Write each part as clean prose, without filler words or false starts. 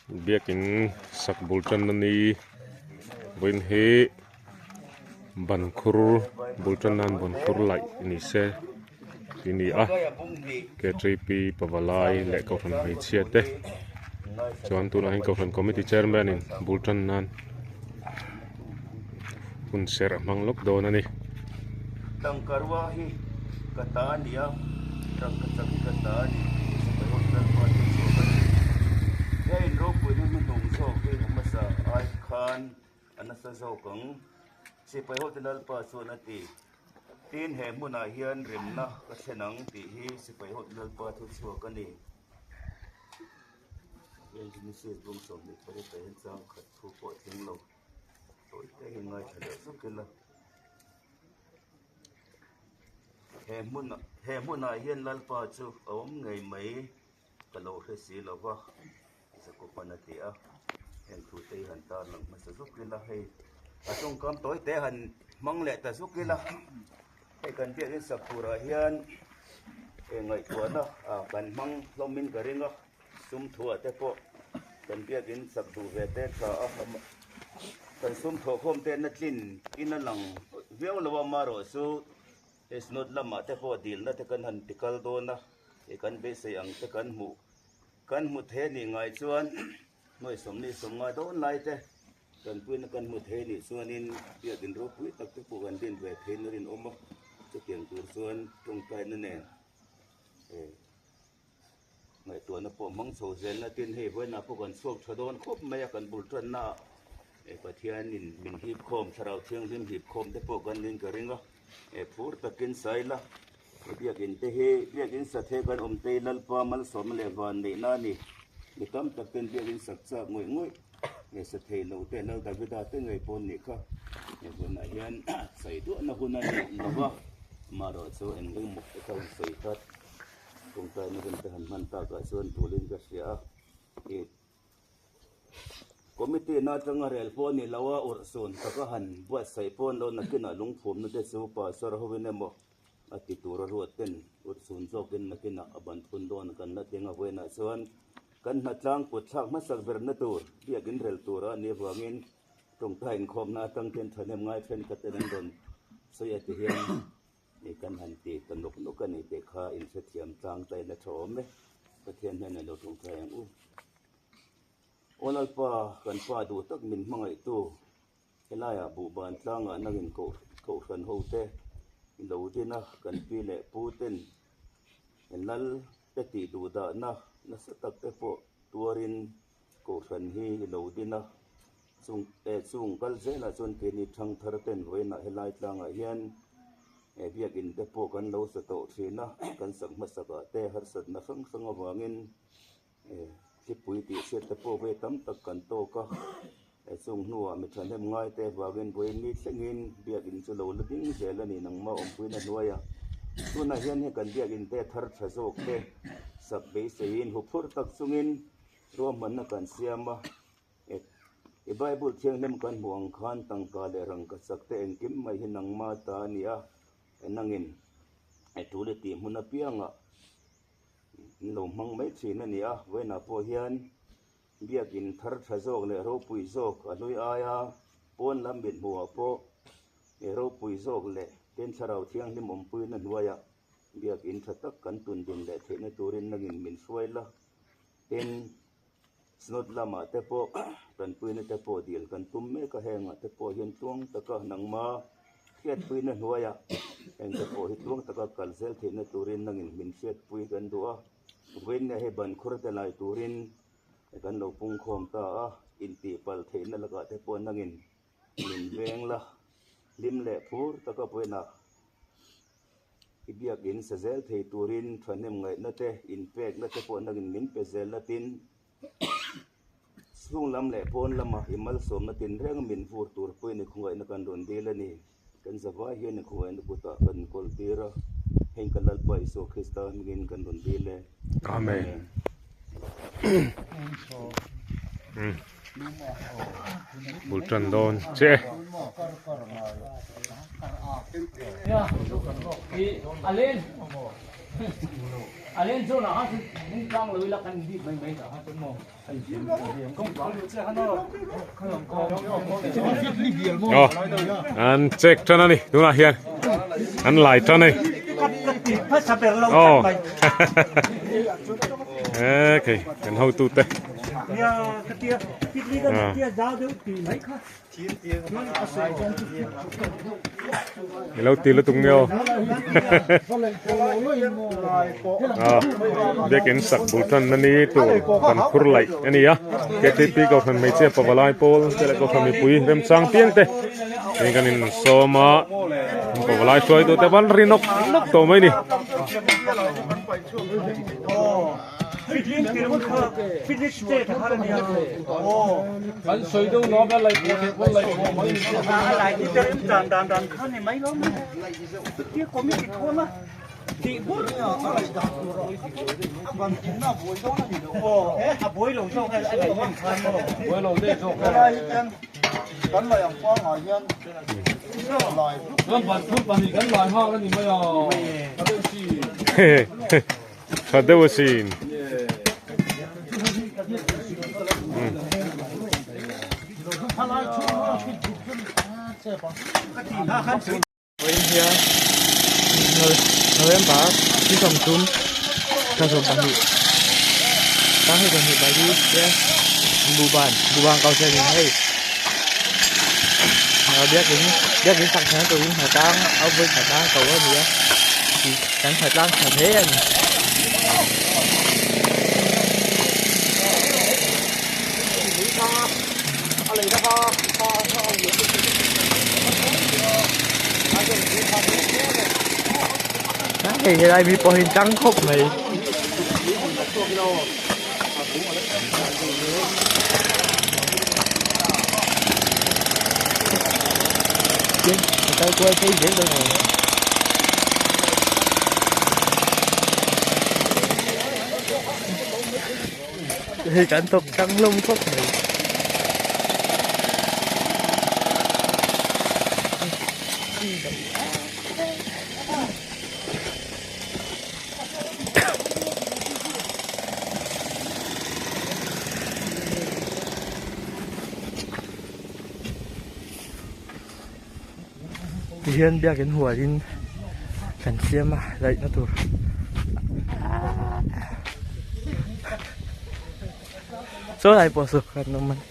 Biakin sak bul tan a ni vawiin hi ban khur bul tan nan ban khur laih ni se tih a ni a K three P pavalai leh kohhran hmeichhia te chuan tunah hian kohhran committee chairman in bul tan nan hun serh a hmang lawk dawn a ni. Tangkarua hi ka ta a ni a, tangkachak hi ka ta a ni tih hi sipai hotel pa chu chhuak a ni. He inropuina hnuhnung zawk hi hmasa ai khan a nasa zawk ang, sipai hotel lalpa chuan a ti. Tin, he hmunah hian remna ka thlen ang tih hi sipai hotel lalpa thu chhuak a ni. Genesis bung 28 ah hian chang khat thu pawh a tling lo. Tawi te hi ngaithla leh zuk ila. He hmun he hmunah hian Lalpa chu a awm ngei mai ka lo hre si lo va, Jakoban a ti a. Heng thu te hi han tarlang hmasa zuk ila hei a tawngkam tawi te han hmang leh ta zuk ila. Hei kan biakin sak turah hian ngaihtuahna kan hmang hlawmin ka ring a. Sum thuah te pawh kan biakin sak duh ve te tha a, kan sum thawhkhawm te na tlin in a lang viau lo a, amaherawh chu hei synod lamah te pawh dilna te kan han ti kal dawn a, hei kan beisei ang te kan hmuh kan hmu thei a nih ngai chuan nuai sawmli sawmnga dawn lai te tanpuina kan hmu thei a nih chuanin biakin ropui tak te pawh kan din ve theiin a rinawm a, chutiang tur chuan tawngtaina nen eh. Ngaihtuahna pawh hmang chho zel na tin hei vawiinah pawh kan chhuak tha dawn khawp mai a kan bul tanna ah eh Pathianin min hip khawm thlarau thianghlim hip khawm te pawh kan ning ka ring a eh phur takin saila eh biakin te hi biakin sathe kan awm te hi Lalpa malsawmna leh van neihna a ni mi tam tak ten biakin sak chak ngawih ngawih eh sathei lo te Lal Davida te ngei pawh an nih kha eh vawiinah hian sawi duahna hun a ni lo va amaherawhchu engemaw te kha rawn sawi tlat. Tawngtaina hun te han hman takah chuan tulin ka hria a, ih committee na atanga rel pawh a ni lo a, urhsun taka han buatsaih pawh an lo nakinah lungphumna te chu pastor hovin emaw a ti tur a ruat ten urhsun zawkin nakinah a ban phun dawn kan la tling a, vawiinah chuan kan hnatlang kut thlak hmasak berna tur biakin rel tura a nih avangin tawngtai inkhawmna atang ten thahnem ngai thenkhat ten an rawn sawi a ti hian. Hei kan han ti ta nawk nawk a ni tih kha inhrethiam tlang ta in a tha awm e. Pathian hnenah lo tawngtai ang u. Aw Lalpa, kan Pa duh tak min hmangaihtu, helaiah buhban tlangah nangin kohhran ho te i lo din a, kan pi leh pu ten lal te tih duh dahna nasa tak te pawh tuarin kohhran hi i lo din a. Chung eh chung kal zelah chuan keini thangthar ten vawiinah helai tlangah hian eh biakin te pawh kan lo sa tawh thin a, kan sak hmasakah te harsatna hrang hrang avangin eh thlipui tih hriat te pawh vawi tam tak kan tawk a, eh chung hnuah mi thahnem ngai te avangin vawiin ni thlengin biakin chu lo la ding zel a ni nangmah awmpuina hnuaiah. Tunah hian hei kan biakin te thar tha zawk te sak beiseiin huphurh tak chungin ruahmanna kan siam a. I Bible thianghlim kan hmuh ang khan tangka leh rangka chak te engkim mai hi nangma ta a ni a, nangin i tul i tih hmun apiangah in lo hmang mai thin a ni a, vawiinah pawh hian biakin thar tha zawk leh ropui zawk a hlui aia pawn lam mit hmuhah pawh ropui zawk leh tin thlarau thianghlim awmpuina hnuaiah biakin tha tak kan tun din leh theihna turin nangin min hruai la, tin. Synod lamah te pawh tanpuina te pawh dil kan tum mek a, hengah te pawh hian tluang taka nangma hriatpuina hnuaiah heng te pawh hi tluang taka kal zel theihna turin nangin min hriatpui kan duh a, vawiinne hei ban khur te lai turin kan lo pungkhawm ta a, intihpalh theihna lakah te pawh nangin min veng la, hlim leh phur taka vawiinah. I biakin sa zel thei turin thahnem ngaihna te, inpekna te pawh nangin min pe zel la tin, chhung lam leh pawn lama i malsawmna tinreng min vur tur pawhin i khawngaihna kan rawn dil a ni. Kan zavai hian i khawngaihna kutah kan inkawl tir a, heng kan Lalpa Isua Krista hmingin kan rawn dil e. Amen. Bul tan dawn che. Aw an check tan a ni tunah hian an lai tan a ni aw okay kan hotute I lo ti lutuk nge aw biakin sak bul tan na ni tur kan khur laih a ni a ktp kohhran hmeichhia pavalai pawl te leh kohhran mipui remchang piang te hei kan insawm a pavalai hruaitu te van ri nawk nawk tawh mai a ni. Tha deuh asin. Vawiin hian November ni sawmthum thla sawmpahnih sanghnih pahnih pali te buhban buhban kau siam in hei biakin biakin sak thlan turin hnatlang a vawi hnatlang ko a ni a. Kan tha tlang tha hle a ni. Hei helai mi pawh hi tang khawp mai. Kal kual phei zel dawn ang. Hei kan thawk tang hlawm khawp mai. Tihian biakin hualin kan siam a laihna tur saw lai pawh saw kan awm a ni.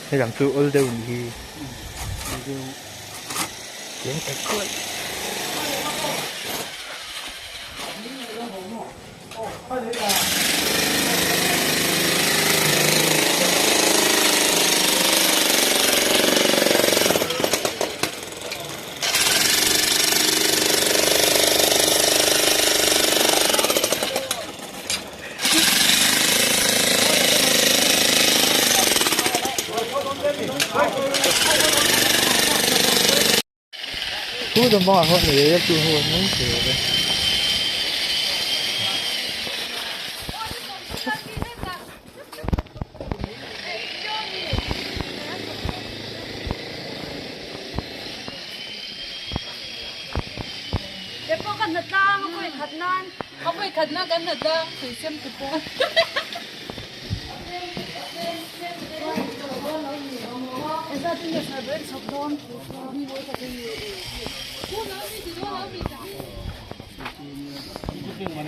Hei lam chu awl deuh ni hi Thu zawng bawngah khuan lei a chu ho an mai thei a.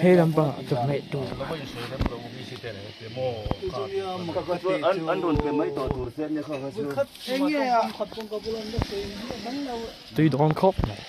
Hei lampangah chawhmeh tur tui dawn khawp mai.